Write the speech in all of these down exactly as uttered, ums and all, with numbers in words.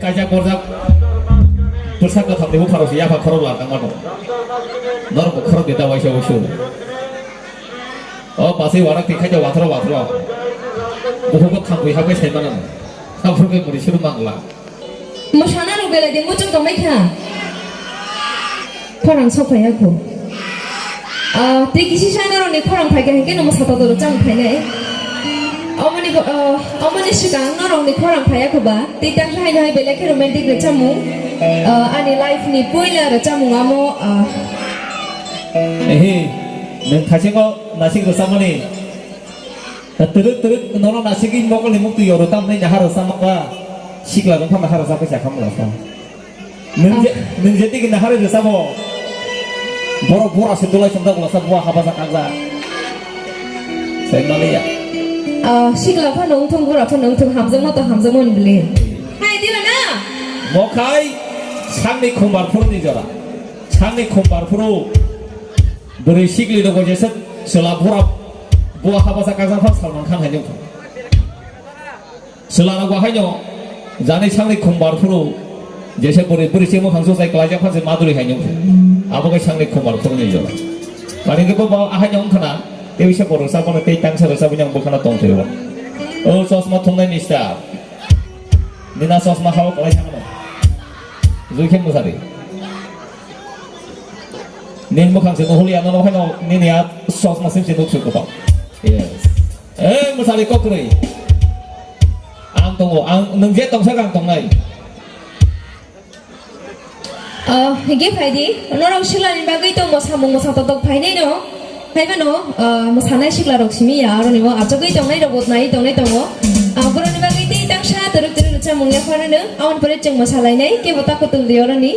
Kaijak borjak bwsa kwtham ni bupharok se yapha khorok lar tangmano. Norok bo khorok de ta waisa waisa. O pasai warak ti khaito wathro wathro. Bukhuk bo thampui hapkhe sai mano. Thampui khe muri suru mangla. Mwsana rok belai de muchung tongbai kha. Khorang sok phai ya kho. Ah, tei kisi sa norok ni khorang phai kha, hinkhe no mwsa totoro chang phai nai. Omoni bo, ah, omoni swkang norok ni khorang phai ya kho ba. Tei tang hai hai belai khe romantic rwchapmung. Ah, ani life ni puila rwchapmung amo, ah. Ehe, nwng thaisingo nasik rwchapmani. Twrwk twrwk nono nasigwi mokol ni muktwi oro tamni nahar rwchapma ba. Sikla rwngkha nahar rwchapwi chakha mula sa. Nwng je, nwng je tigi nahar rwchapmo. Borok bura se dulai sumjak mula sa buwa haba sa kangja. Sai maliya. Ah, sikla phano wngthung, bura phano wngthung, hamjakma to hamjakma ni bwle. Hai dila na. Mokhai sangni khumbar phuru ni jora. Sangni khumbar phuru. Bwrwi sikli rok jesa chwla bura buwa haba sa kangja phak Salman Khan hai nung. Chwla rok bo haino jani sangni khumbar phuru jesa bwrwi bwrwi se mukhang sujai klaijak phanse maduri hai nung. Abo khe sangni khumbar phuru ni jora. Mani khe bo ahai nung khana tei se bo rwchapmano tei tangsa rwchapmani ang bwkhano tongthwi o. O chosma thumnai ni star. Nina chosma hao kwlai thangno. Jui khe mwsari. Nini mwkhang se nuhuli ano no haino nini a chosma sim se nuk suk kwtal. Yes. Eh, mwsari kokrwi. Ang tongo, ang nwng je tongsa ang tongnai. Ah, hingke phaidi, norok siklani bagwi tongmo samung mwsa totok phainai no. Haibano, ah, mwsanai sikla rok simi ya, aroni bo achugwi tongnai rok bo nai tongnai tongo. Ah, boroni bagwi tei tangsa twrwk twrwk rwchapmung ya phano no, aboni pore chwng mwsalainai, kebo ta kutul di oroni.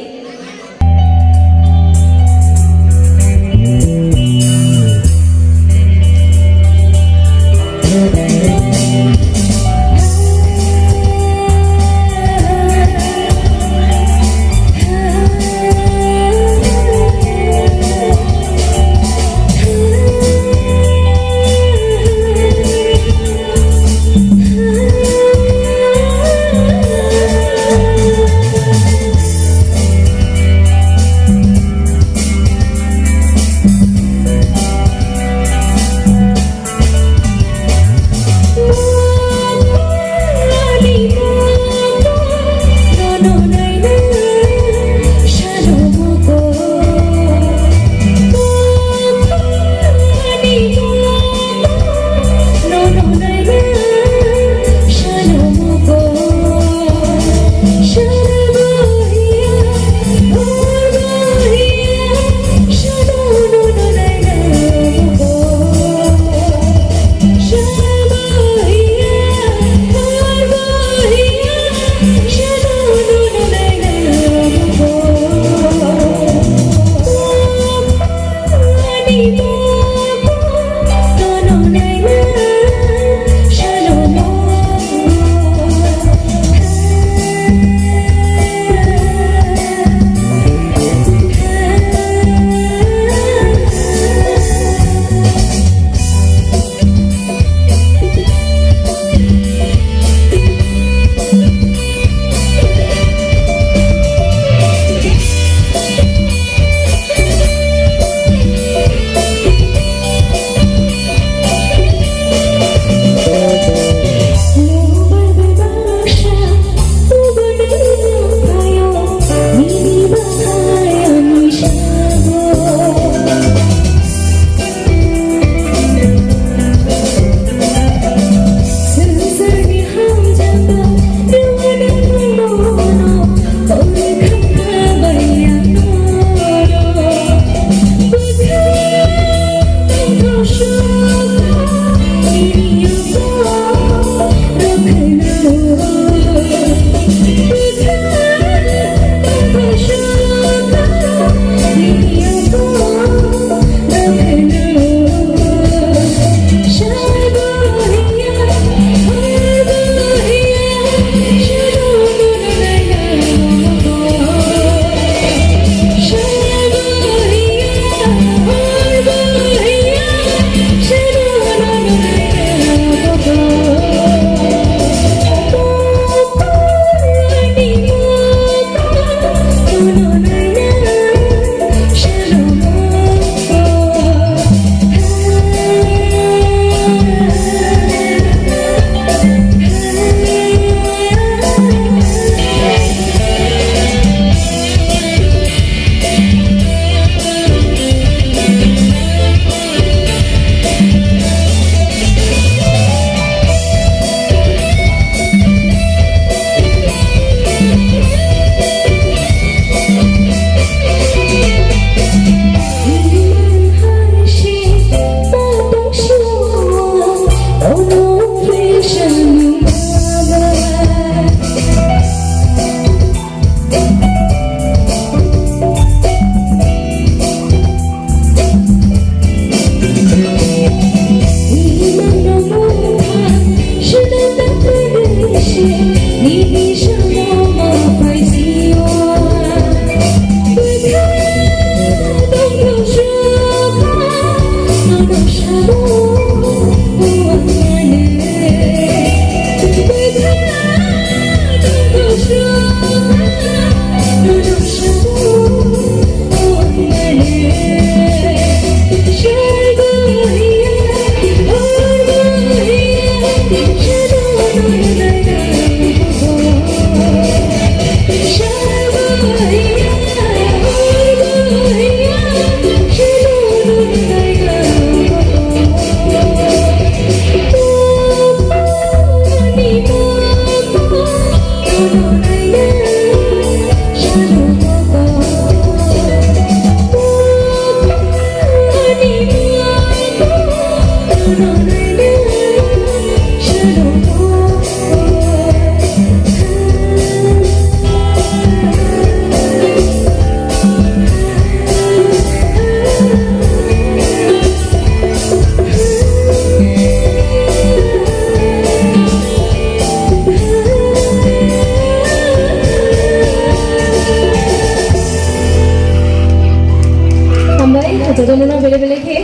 Hambai, jotono no bele bele khe.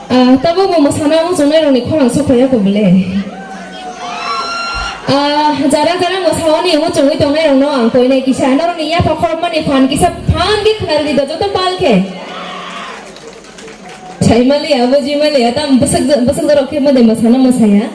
Ah, tabo bo mwsana muchungnai rokni khorang sok phaiya kho bole. Ah, jara jara mwsaoni muchungwi tongnai rokno ang koinai kisa, norokni yapha khorokmani phan kisa phan khe khwnarwdi da joto pal khe. Saimaliya, bujimaliya, tam bwswk, bwswk jorok khe mode mwsana mwsaya.